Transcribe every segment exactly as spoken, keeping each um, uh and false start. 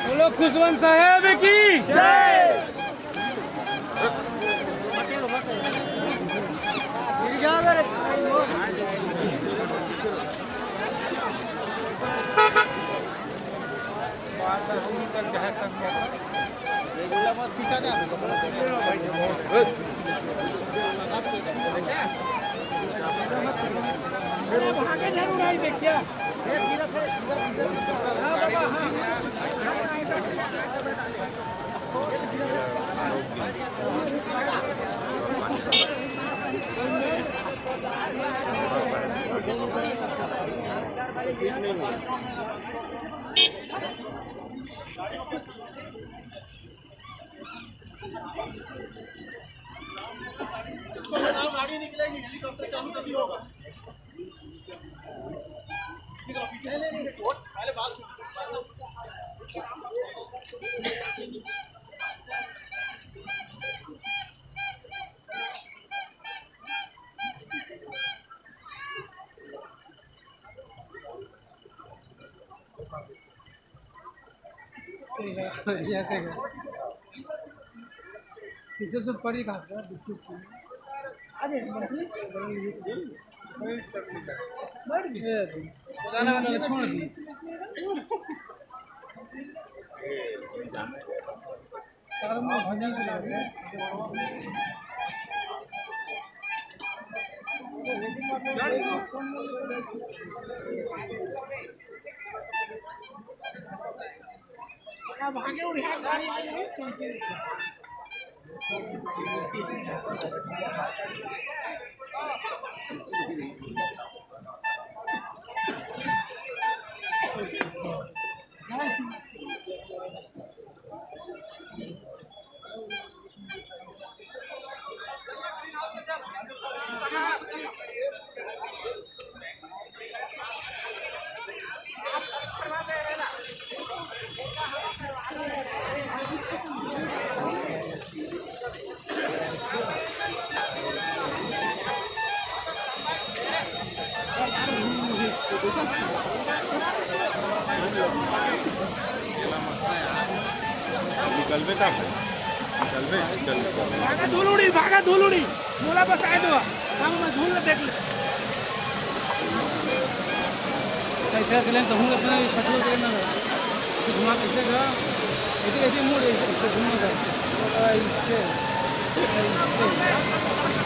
बोलो खुशवंत साहेब की। शीशे से पड़ी कहाँ पे? अरे, बैठ गए। छोड़ दी। निकलबे का है? निकलबे? चल, चल। भागा धूल उड़ी, भागा धूल उड़ी। मोला बस आए दो। हम मैं धूल देख ले। कैसे के लेन तो हूँ अपना ये पेट्रोल के ना। घुमा कैसे का? ऐसे, ऐसे मुड़, ऐसे, ऐसे घुमा कर। ऐसे, ऐसे।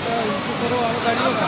ऐसे करो, अब गाड़ियों का।